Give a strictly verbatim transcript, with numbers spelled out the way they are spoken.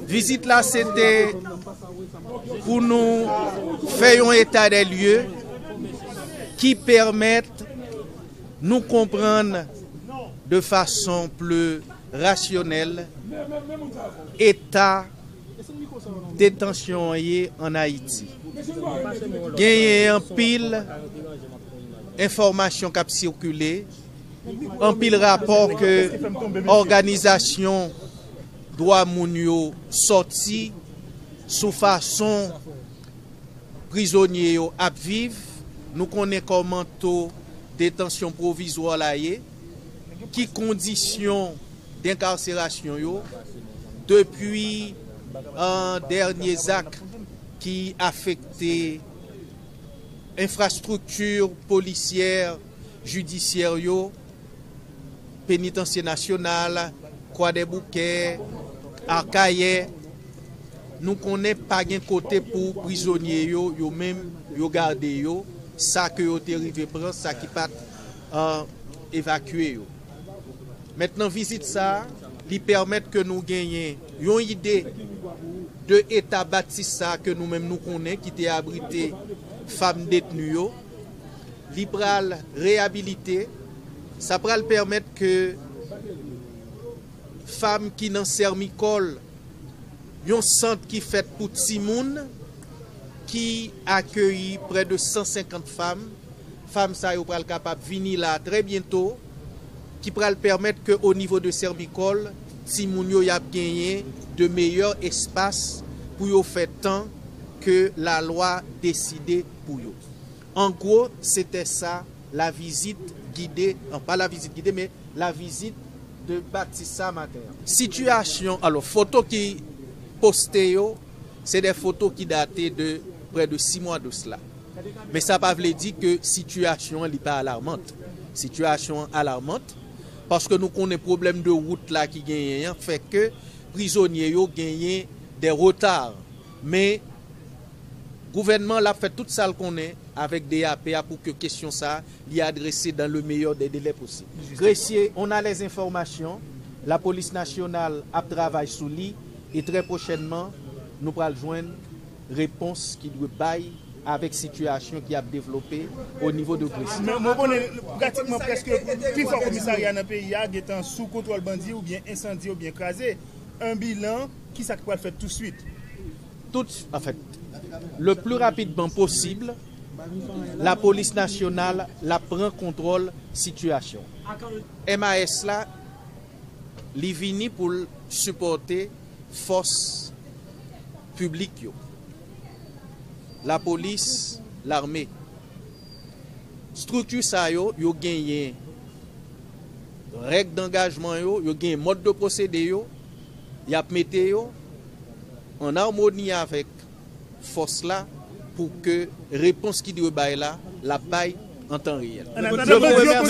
Vizit la se te pou nou fè yon eta dè lye ki pèmèt nou konprann de fason pli rasyonèl eta detansyon an ye ann Ayiti. Genyen anpil enfòmasyon k ap sikile, anpil rapò ke òganizasyon dwa moun yo sòti sou fason prizonye yo ap viv. Nou konnen kòman to detansyon pwovizwa la ye, ki kondisyon denkarserasyon yo, depi, euh, dènye zak ki afekte enfrastrikti polisyè, jidisyè yo, Penitansye Nasyonal, Kwadèboukè, Akayè. Nou konnen pa gen kote pou prizonye yo, yo menm, yo gade yo, sa ke yo te rive pran, sa ki pa t, euh, evakye yo. Mentnan, vizit sa a, li pèmèt ke nou genyen yon ide de eta batis sa a ke nou menm nou konnen, ki te abrite fanm detni yo. Li pral reyabilite. Sa pral pèmèt ke fanm ki nan Sèmikòl, yon sant ki fèt pou timoun, ki akeyi prè de san senkant fanm. Fanm sa yo pral kapab vini la trè byento, ki pral pèmèt ke o nivo de Sèmikòl, timoun yo y ap genyen de meyè espas pou yo fè tan ke lalwa deside pou yo. An gwo, se te sa, lavizit gide, non, pa lavizit gide, men lavizit de batis sa maten an. Sitiyasyon, alò, foto ki poste yo, se de foto ki date de prè de sis mwa de sila. Men sa pa vle di ke sitiyasyon an li pa alarmant. Sitiyasyon an alarmant, paske nou konnen pwoblèm de wout la ki genyen an fè ke prizonye yo genyen de reta. Men gouvènman an l ap fè tout sa l konnen avèk D A P a pou ke kesyon sa a li adrese dans le meilleur des délais possibles. Gresye, on a les informations, lapolis nasyonal ap travay sou li, e trè pwochènman, nou pral jwenn repons ki dwe bay avèk sitiyasyon ki ap devlope o nivo de Gresye. Men mwen konnen pratikman prèske pi fò komisarya nan peyi a gentan sou kontwòl bandi oubyen ensandi oubyen kraze. An bilan, kisa ki pral fèt touswit? Tout, anfèt, le pli rapidman posib, lapolis nasyonal la pran kontwòl sitiyasyon. M A S la, li vini pou l sipòte fòs piblik yo, lapolis, lame. Estrikti sa yo, yo genyen règ dangajman yo, yo genyen mòd de pwosede yo, y ap mete yo an amoni avèk fòs la pou ke repons ki dwe bay la, l ap bay an tan reyèl. An atandan, bandi yo kontinye ap